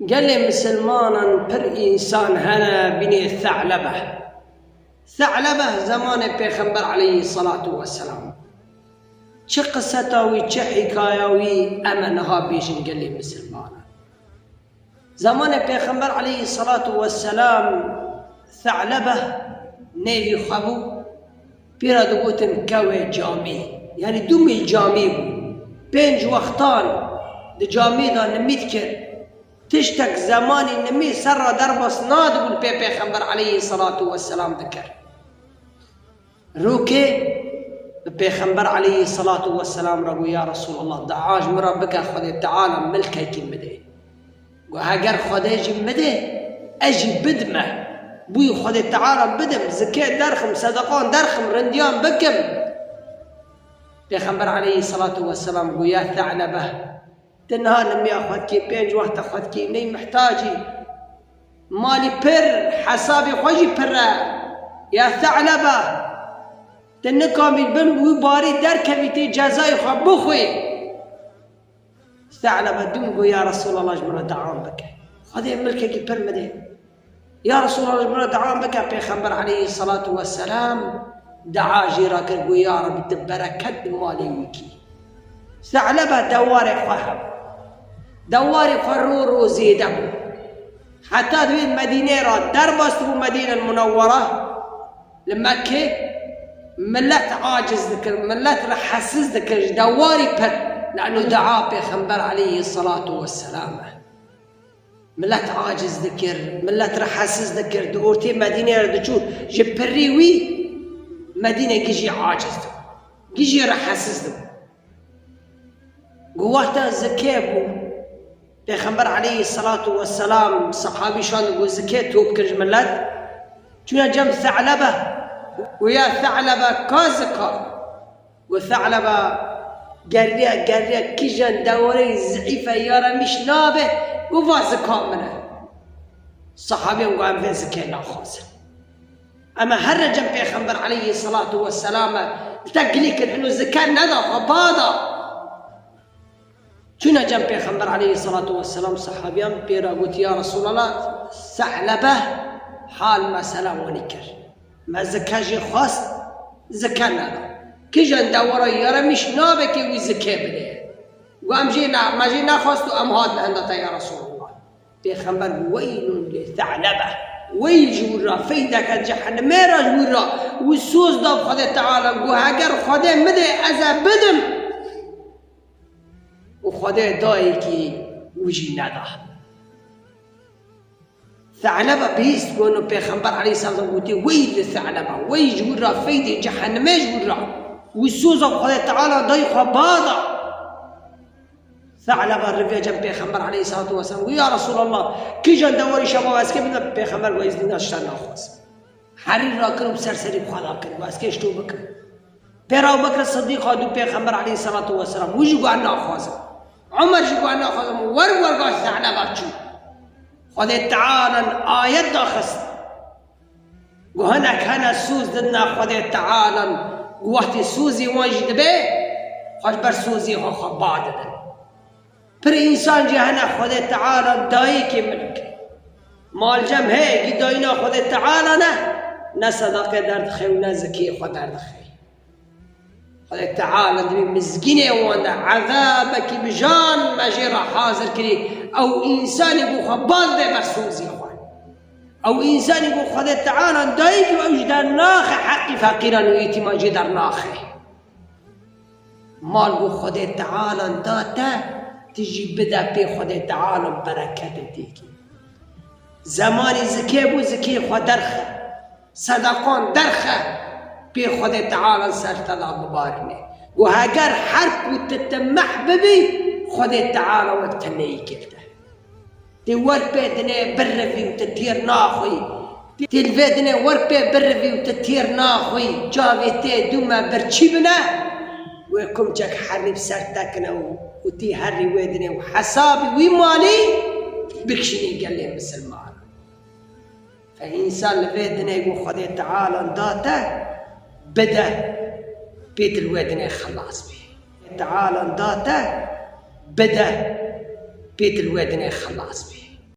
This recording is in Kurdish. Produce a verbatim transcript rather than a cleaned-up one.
Gelê misilmanan pir însan hene bînê Se'lebe. Se'lebe zemanê Pêxember aleyhisselatu vesselam. Çi qiseta wî, çi hîkaya wî em ê niha bêjin gelê misilmanan. Zemanê Pêxember aleyhisselatu vesselam Se'lebe nêvî xwe bû, pê re digotin kewê camî. Yanî du mîl camî bû. Pênc wextan di camî de nimî dikir. Tiştek zemanî nimî ser re derbas nadibû li pê Pêxember aleyhisselatu vesselam dikir. Rûkê bi Pêxember aleyhisselatu vesselam re got, "Ya Resulallah, dua ji min re bike Xwedê Teala milkekî bide." Got, "Heger Xwedê jî bide, ez jî bidime. Bûyî Xwedê Teala bidim, zikê derxim, sedeqan derxim, rindiyan bikim." Pêxember aleyhisselatu vesselam got, "Ya Se'lebe, tu niha nimiya xwe dikî, pênc wexta xwe dikî, ney mihtacî. Malî pir, hesabê xwe jî pir e. Ya Se'lebe, tu nikamî bin wî barî derkevî tê cezayê xwe bixwî." Se'lebe dûm got, "Ya Resulallah, ji min re dua bike. Xwedê milkekî pir bide." "Ya Resulallah, ji min re dua bike." Pêxember aleyhisselatu vesselam dua jê re kir, got, "Ya Rebbi, tu bereket di malê wî kî." Se'lebe dewarê xwe hebû. Dewarê xwe ro ro zêde bû. Heta divê Medînê re derbas bû, Medîne Munewwere. Li Mekkê millet aciz dikir, millet rehesiz dikir ji dewarî pir. Lano dua Pêxember aleyhisselatu vesselam e. Millet aciz dikir, millet rehesiz dikir, di ortê Medînê re diçû, ji pirî wî Medîne gijî aciz dibû, gijî rehesiz dibû. Got wexta zikê bû, Pêxember aleyhisselatu vesselam sehabî şand got zikê top kir ji millet. Çûne cem Se'lebe, got, "Ya Se'lebe, ka zika?" Got, Se'lebe geriya, geriya, "Kijan dewarê zeîf e, ya re mîş nabe, got, va zika min e." Sehabiyên got, "Em vê zikê naxwazin. Em ê here cem Pêxember aleyhisselatu vesselam e, te gilî kir, hino zike neda xwe, bada." Çûne cem Pêxember aleyhisselatu vesselam, sehabiyan pê re got, "Ya Resulallah, Se'lebe hal mesela wanî kir. Me zike jê xwest, zike neda. Kijan dewara ya re mîş nabe ke wî zikê bide." Got, "Em jê ne, me jê nexwest û em hatin henda te ya Resulallah." Pêxember got, "Weylun li Se'lebe. Weyl ji wir re, feydeke cehennemê re ji wir re." Wî soz da bi Xwedê Teala, got, "Heger Xwedê min de ez ê bidim." Û Xwedê dayîkî wî jî neda. Se'lebe bihîst, got, Pêxember aleyhisselam gotî, "Weylun li Se'lebe, wey ji wir re, feydê cehennemê ji wir re." Wî soza Xwedê Teala dayî xwe bada. Se'lebe rivê cem Pêxember aleyhisselatu vesselam got, "Ya Resulallah, kîjan dewarî şema ez kê bide?" Pêxember got, "Îznî da, ji te naxwazim." Herî rakir û bi ser serî bi xwe da kir, got, "Ez kê ji to bikim." Pêra Ebu Bekr Sidîq hat û Pêxember aleyhisselatu vesselam, wî jî got, "Ez naxwazim." Omer jî got, "Ez naxwazim." Wer wer got, Se'lebe çû. Xwedê Teala ayet daxist. Got, hinek hene soz didine Xwedê Teala, got, wextê sozê wan jî dibe, xwe ji ber sozê xwe xwe ba didin. Pir însan jî hene Xwedê Teala dayîkê milk. Mal cem heye, gî dayîna Xwedê Teala ne, ne sedaqê derdixe û ne zikê xwe derdixe. Xwedê Teala di vî mizgînê wan de ezabekî bijan me jê re hazir kirî. Ew însanî ku xwe baz dê ber sozî xwe. Ew însanî ku Xwedê Teala dayîk û ew ji dernaxe heqî feqîran û yetîman jê dernaxe. Mal ku Xwedê Teala da te, tu jî bide pê Xwedê Teala bereketê têkî. Zemanî zikê bû, zikê xwe derxe. Sedeqan derxe, pê Xwedê Teala ser te da bibarîne. Got, heger her ku tu timeh bibî, Xwedê Teala wek teneyî kir te. Tê wer pê dinê birivî û tu têr naxwî. Tê li vê dinê wer pê birivî û tu têr naxwî. Çavê tê dûme birçî bine. Wê kumçek herî bi ser te kine û, û tê herî wê dinê û hesabî wî malî bikişînî gelê misilman. Fe însan li vê dinê ku Xwedê Teala da te, bide, pê tu li wê dinê xelas bî. Teala da te, bide, pê tu li wê dinê xelas bî.